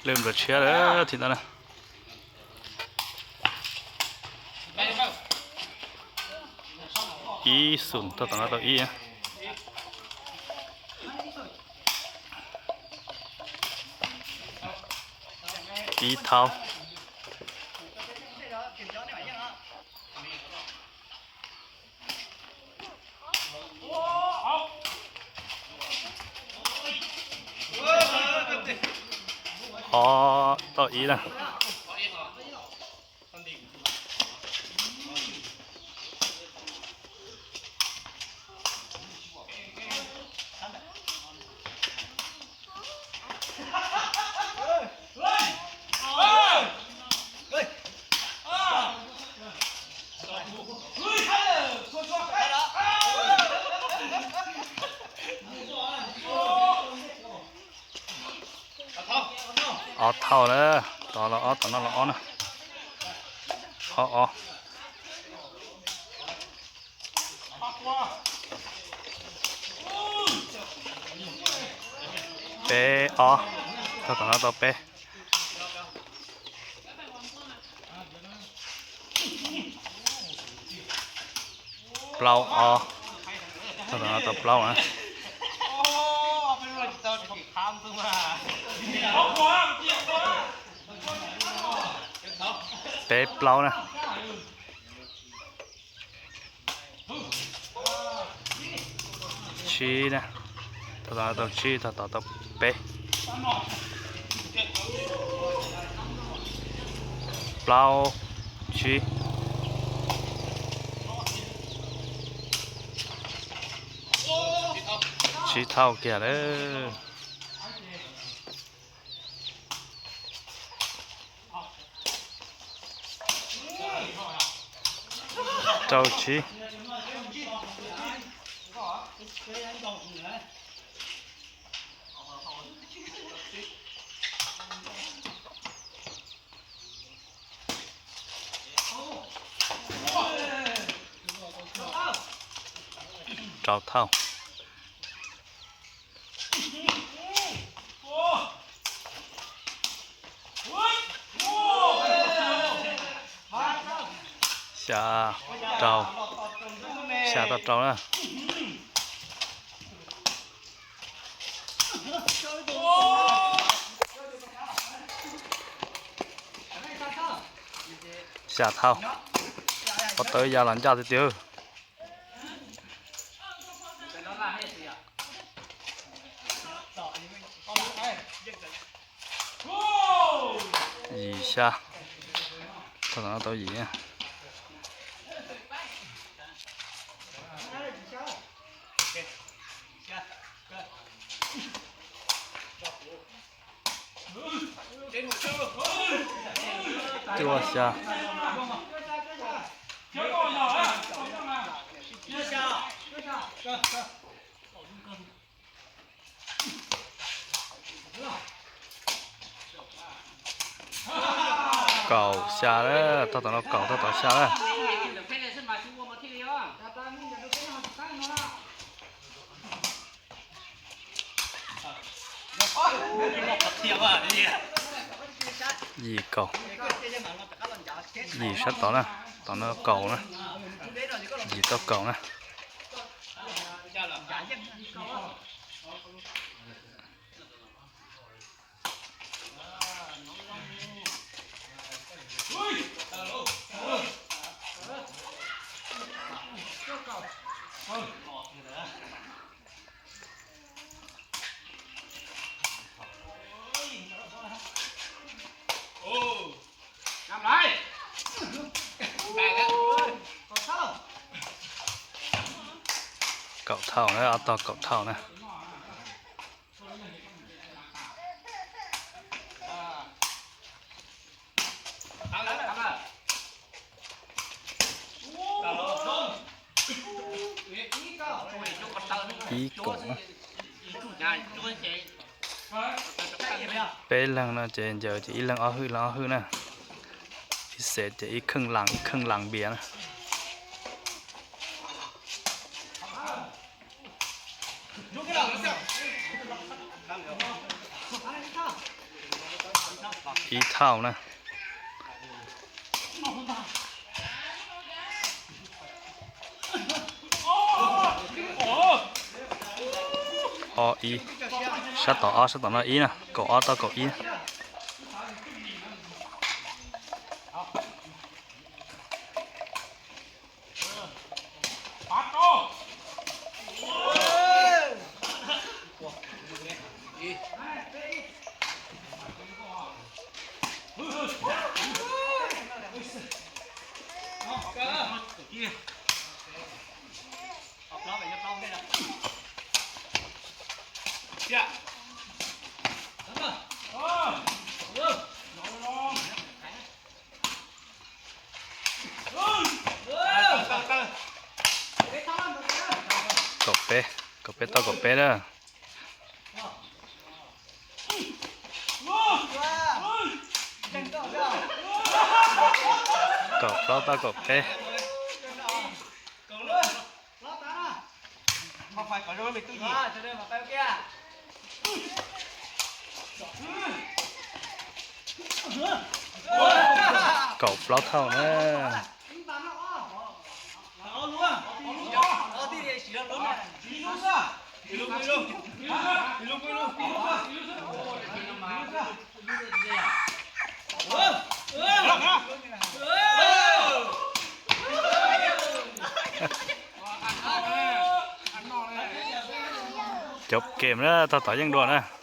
Lwm nplawm tshiab lawm thib no na. Ib xum, tau tom no tau ib. Ib thauj. Ob tau ib na. Ob thauj na, tom los ob, tom no los ob na. Ob ob. Peb ob, tau tom no tau peb. Plaub ob, tau tom no tau plaub na. Peb plaub na. Tsib na, tau tom no tau tsib, tau tom tau peb. Plaub tsib. Tsib thauj kiag lawm. Rau tsib. Rau thauj. Xya rau, xya tau rau na. Xya thauj. Pob tawb ya los ncaj tiag tiag. Yim xya. Tau tom no tau yim. Cuaj xya. Kaum xya lawm, tau tom no kaum, tau tom xya lawm. Yim kaum, yim sab tod na, tom no kaum na, yim tau kaum na. Kaum thauj na, ob tog kaum thauj na. Ib kaum. Peb leeg no ces ncaws ces ib leeg ob hwj, leeg ob hwj na. Ib xev ces ib kheej las, ib kheej las npias na. Ib thauj na. Ob ib, sab tom ob, sab tom no ib na, kaum ob tau kaum ib. Kaum peb, kaum peb tau kaum peb na. Kaum plaub tau kaum peb. Kaum plaub tau na. Cov kem na, tau tom yeej dua na.